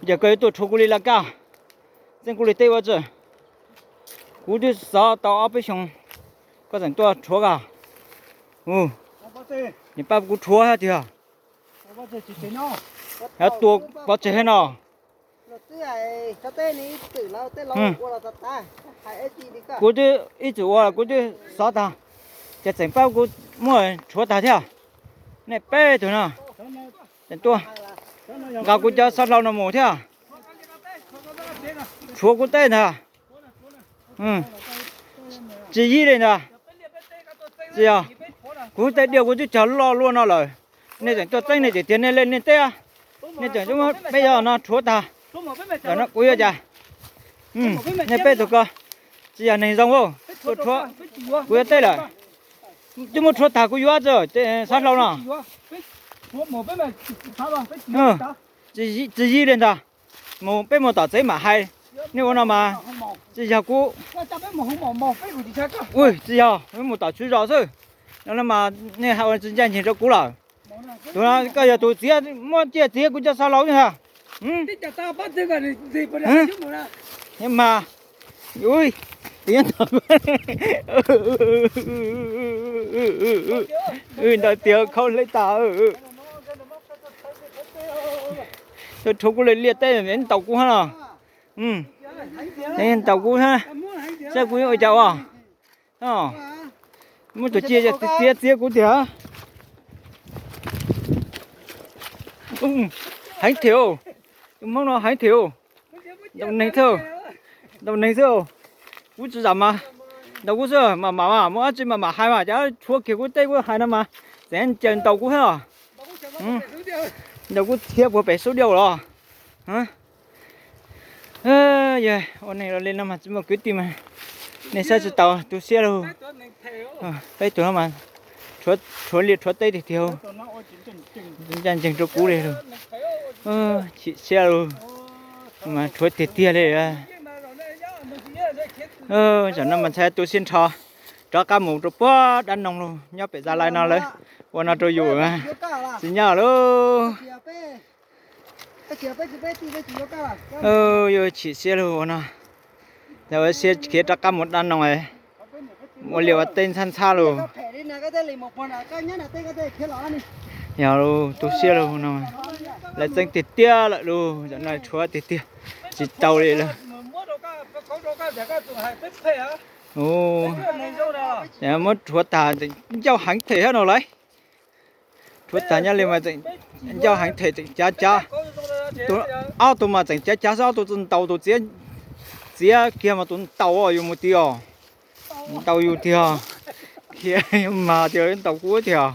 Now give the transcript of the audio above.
Ces koj yuav tuaj rhuav kuv li laj kab, txeeb kuv li teb ua tsi? Kuv twb xov tau ob peb xyoos, koj tseem tuaj rhuav koj. Nim pab kuv rhuav thiab tiag. Tua pov tseg thiab no. Kuv twb ib txwm ua kuv twb xov tag, ces tseem pab kuv muab rhuav tag thiab. Nej peb tug no, tseem tuaj nqa kuv cov xov hlau no mus thiab. Rhuav kuv teb ntag. Tsis yig li ntag. Tsis yog, kuv tej diaj kuv twb cog loj luaj no lawm. Nej tseem tuaj txeeb nej tiag tiag nej li nej teb. Nej tseem muab peb yog no rhuav tag. Kuv yuav cas? Nej peb tug ko, tsis yog neeg zoo, tuaj rhuav kuv yuav teb lawm. Twb muab rhuav tag kuv yuav tsi, xov hlau no. Tsis yig li ntag. Mus peb mus tom tsev mam hais. Nej ua no mas tsis yog kuv, tsis yog, peb mus tom tswv zos xwb. No mas nej hais ua tsis ncaj ncees rau kuv lawm. Tus no koj yog tus txiav, muab ciaj txiav kuv cov xov hlau ntag. Mas, ntawd tiag khaub hleb tas. Tuaj rhuav kuv li liaj teb ntaus kuv hab no. Ntaus kuv hab, saib kuv yuav ua cas ua. Muab tus ciaj txiav txiav kuv tiag. Heev thiab, tus Hmoob no heev thiab. Ntaus neeg xwb, ntaus neeg xwb. Kuv tsis zam mas, ntaus kuv xwb mas, mam mam muaj dab tsi mam mam hais mas, cov rhuav kiag kuv teb kuv hais no mas, tseem ncaws ntaus kuv thiab. Ntaus kuv thiab puag pem sub diaj los. Yog ua neeg li no mas tsis muaj kwv tij mas, nej saib tsis taus, tu siab lauj. Peb tug no mas rhuav liaj rhuav teb tiag tiag, ncaj ncees rau kuv li lauj. Chim siab lauj, mas rhuav tiag tiag li. Tam no mas ntshai tu siab nrho, rov qab mus rau puag dab noog lauj, nyob pem Zas Lais no lawv ua no rau yus, tsis nyob lauj. Yuav chim siab lauj ua no, ua siab khiav rov qab mus dab noog, ua liaj ua teb ntxhab ntxhab lauj. Yog lauj, tu siab lauj no, lawv txeeb tiag tiag lawm lauj, tam no rhuav tiag tiag, tsis tau li lawm. Muab rhuav tag ncauj heev them thiab no lauj. Rhuav tag nyob li mas tseem ncauj heev them tseem cav cav. Tus ob tug mas tseem cav cav xwb, ob tug ntaus tus txiav, txiav kiag mas tus ntaus yus mus tiag os. Ntaus yus tiag, khiav mas tias ntaus kuv tiag.